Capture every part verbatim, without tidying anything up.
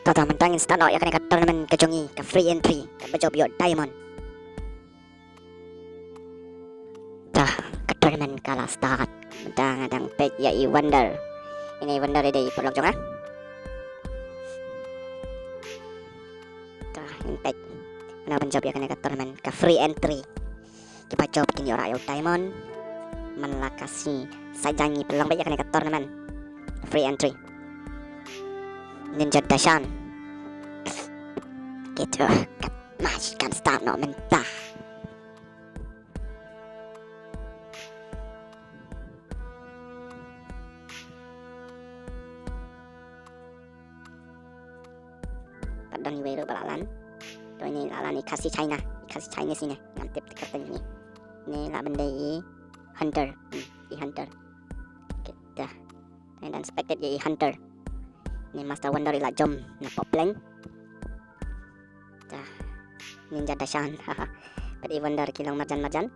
Ta ta mynta ngin start noh ïa kane ka tournament ka jong ngi, ka free entry, kaba jop ïoh diamond. Ta, ka tournament ka la start. Mynta nga dang peit ïa i Wonder. Ine i Wonder i dei i paralok jong nga. Ta, ngin peit. Mano ban jop ïa kane ka tournament, ka free entry. Kiba jop kin ïoh rah ïa u diamond. Man la ka sngi. Sa jang ngi pynlong beit ïa kane ka tournament. Free entry. Ninja Dashan. Kita ka match kan start noh mynta. Pat don iwei ruh ba la lan. To ine la lan i Khasi China, i Khasi Chinese ine. Ngam tip te kyrteng ine. Ine la ban dei i Hunter. Hmm, i Hunter. Kita. Ine dang spectate ïa i Hunter. Ine Master Wonder i la jump na pop lane. Ta. Ninja Dashan. Pat i Wonder ki long marjan marjan.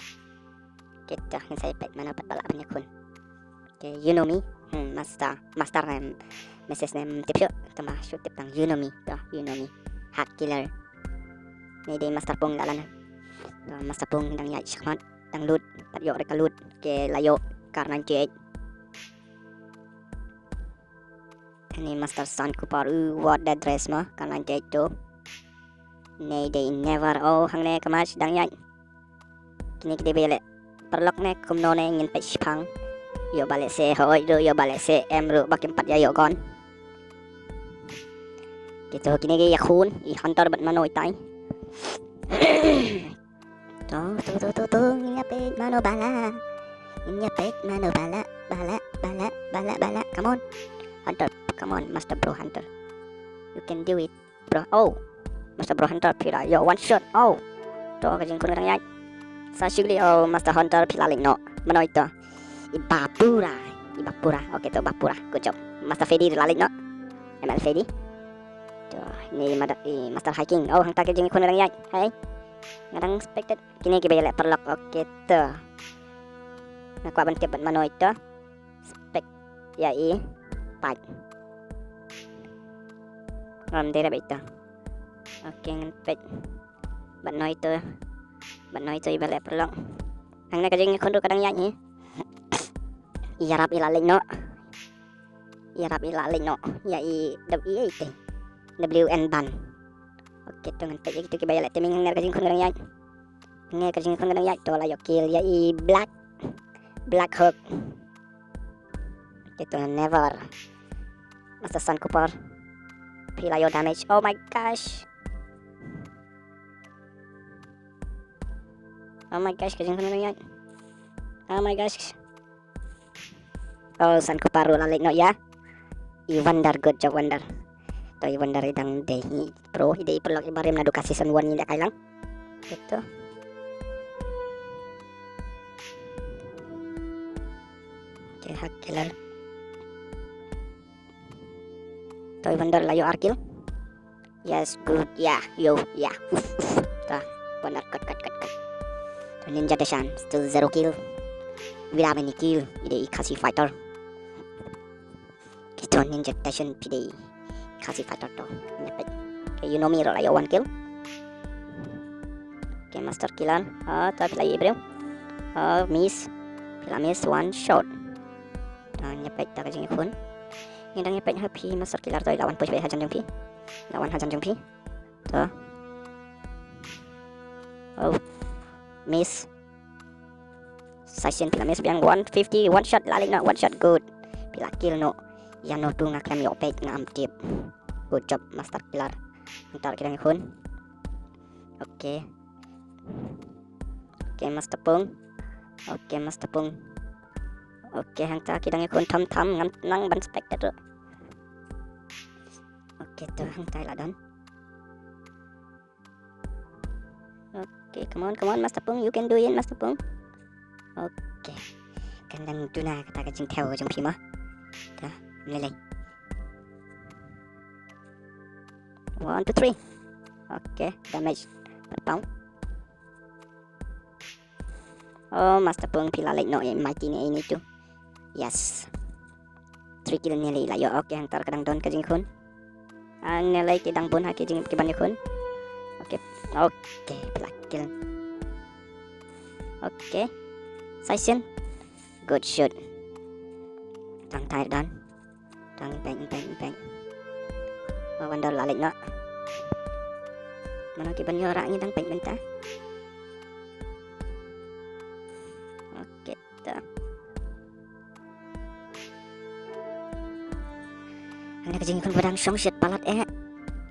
Kita, ngin sa ïa peit mano pat ba lah ban ïakhun. Okay, you know me. Hmm, master, master ne, message ne, hmm, tip shuh. Tama shuh tip tang you know me. To, you know me. Hack killer. Ine dei Master Pung la lan. To, Master Pung dang ïaid shakhmat, dang loot, pat ïoh re ka loot. Okay, la ïoh Kar ninety-eight. Ine Master Sun Cooper, uh, what the dress ma, Kar ninety-eight to. Ine dei Never, oh, hangne ka match dang ïaid. Kine ki dei ba ïaleh paralok ne kumno ne ngin peit shipang. Ïoh ba lehse hoi ruh, ïoh ba lehse em ruh ba kim pat ïa ïoh gon. Kita kine ki ïakhun, i Hunter bad mano itai. To, to, to, to, to, ngin ïa peit mano ba lah. Ngin ïa peit mano ba lah, ba lah, ba lah, ba lah, ba lah. Come on. Hunter, come on, Master Bro Hunter. You can do it. Bro, oh. Master Bro Hunter phi la ïoh one shot. Oh. To ka jingkhun ka dang ïaid. Sa shu kylli, oh, Master Hunter phi la leit noh. Mano ito? I Bapura. I Bapura. Okay, to Bapura. Good job. Master Fedi la leit noh. M L Fedi. To, ine i mada-, i Master Hiking. Oh, hangta ka jingkhun ka dang ïaid. Hey. Nga dang spectate. Kine kiba ïaleh paralok. Okay, to. Nga kwah ban tip bad mano ito. Spec ïa i Pat. Ngam dei re bad ita. Okay, ngan peit. Bad no ito. Bad no ito iba leh paralok. Hangne ka jingïakhun ruh ka dang ïaid hi. Ïarap i la leit noh. Ïarap i la leit noh. Ïa i dab i ite. W N ban. Okay, to ngan peit ïa kito kiba ïaleh timing hangne ka jingïakhun ka dang ïaid. Hangne ka jingïakhun ka dang ïaid to la ïoh kill ïa i Black. Black Hawk. Kita Never. Master Sun Cooper. Phi la ïoh damage. Oh my gosh. Oh my gosh, ka jingïakhun ka dang ïaid. Oh my gosh. Oh, Sun Cooper ruh la leit noh ïa i Wonder, good job Wonder. To i Wonder i dang dei hi pro, i dei paralok iba rim naduh ka season one ngi lehkai lang. Gitu. Okay, hack killer. To i Wonder la ïoh ar kill. Yes, good. Yeah, yo, yeah. Uf, uf. Ta, Wonder cut, cut, cut, cut. To Ninja Dashan, still zero kill. Without any kill, i dei i Khasi Fighter. Kita Ninja Dashan phi dei i Khasi Fighter to. Ngin peit. Okay, you know me ruh la ïoh one kill. Okay, Master Killer. Ah, ta phi la ïoh briew. Ah, miss. Phi la miss one shot. Ta ngin peit ta ka jingïakhun. Ngi dang ïa peit ha phi Master Killer to i la wan push beit hajan jong phi. La wan hajan jong phi. To. Oh. Miss. Sa shisien phi la miss biang one fifty, one shot la leit noh, one shot good. Phi la kill noh. Ïa no tu nga khlem ïoh peit ngam tip. Good job Master Killer. Ntar ki dang ïakhun. Okay. Okay, Master Pung. Okay, Master Pung. Okay, hangta ki dang ïakhun tham tham ngam nang ban spectate ruh. Okay, to hangta i la don. Okay, come on, come on, Master Pung, you can do it, Master Pung. Okay. Kan dang duna kata ka jingthew jong phi mo. Ta, mleleng. One, two, three. Okay, damage. Pat pau. Oh, Master Pung phi la leit noh ïa i Mighty ne ine tu. Yes. Three kill nearly la ïoh. Okay, hangta ka dang don ka jingkhun. Hangne lei ki dang bun ha ki jing ki ban ïakhun. Okay. Okay, phi la kill. Okay. Sa shisien. Good shot. Tang tai don. Tang peng peng peng. Ba wan dor la leit noh. Mano ki ban ïoh rah ngi dang peng mynta. Okay ta. Hangne ka jingïakhun ba dang shong shit palat eh.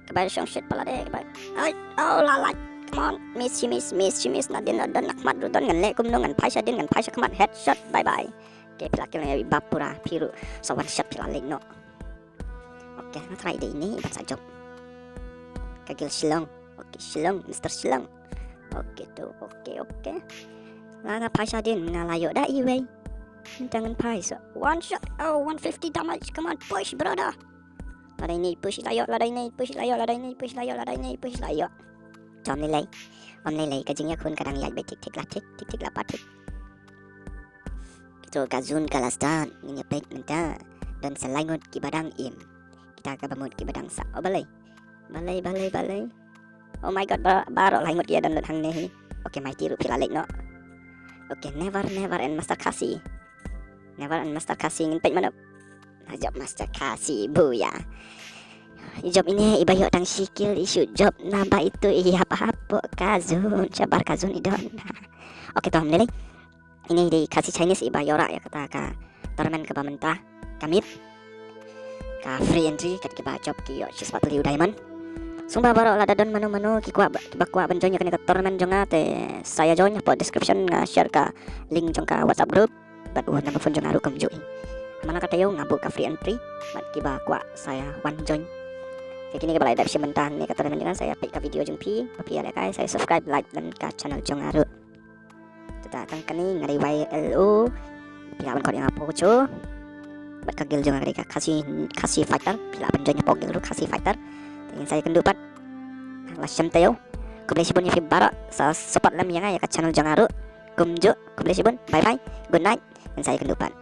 Kaba shong shit palat eh, kaba. Ai, oh la la. Come on. Miss, she miss, miss, she miss. Nadien, nadien, na khmat ruh don, ngan leh kumno, ngan phai shadien, ngan phai sha khmat, headshot, bye bye. Okay, phi la kill ngi bap pura, phi ruh sa one shot phi la leit noh. Okay, nga try dei ini, ban sa jop. Ka guild Shillong. Okay, Shillong, Mister Shillong. Okay tu, okay, okay. La nga phai shadien, nga la ïoh da iwei. Mynta ngan phai sa. One shot, oh, one fifty damage. Come on, push, brother. Lada ini push la ïoh, lada ini push la ïoh, lada ini push la ïoh, lada ini push la ïoh. Tom lei lei. Om lei lei, ka jingïakhun ka dang ïaid beit thik thik la thik, thik thik la pat thik. Kito ka zone ka la start, ngin ïa peit mynta. Don sa lai ngut kiba dang im. Kita kaba mut kiba dang sah. Oh, balei. Balei, balei, balei. Oh my god, ba-, baroh lai ngut ïa don lut hangne hi. Okay, Mighty ruh phi la leit noh. Okay, Never, Never and Master Khasi. Never and Master Khasi ngin peit mano. Hajop Master Khasi, buya. I jop ine iba ïoh tang shi kill, i shu jop naba itu i hap hap ka zone, shabar ka zone i don. Okay, to ham lei lei. Ine dei Khasi Chinese iba ïoh rah ïa kata ka tournament kaba mynta ka miet. Ka free entry kat kiba jop ki ïoh shispah tylli u diamond. Sngewbha baroh lada don mano mano ki kwah ba, kiba kwah ban join ïa kane ka tournament jong nga te sa ïa join hapoh description nga share ka link jong ka WhatsApp group. Bad u number phone jong nga ruh kumjuh hi. Mano kata ïoh nga buh ka free entry. Bad kiba kwah sa ïa wan join. Te kine kiba la dep shim bynta ne ka tournament jong nga sa ïa peit ka video jong phi. Ba phi ïa lehkai sa ïa subscribe, like lem ka channel jong nga ruh. Tata tang kane nga dei Y L O. Phi lah ban khot ïa nga Pocho. Bad ka guild jong nga ka dei ka Khasi, Khasi Fighter. Phi lah ban join ïa Pocho guild ruh Khasi Fighter. Te ngin sa ïa kynduh pat. La shem taïew. Khublei shibun ïa phi baroh sa support lem ïa nga ïa ka channel jong nga ruh. Kumjuh, khublei shibun. Bye bye. Good night. Ngin sa ïa kynduh pat.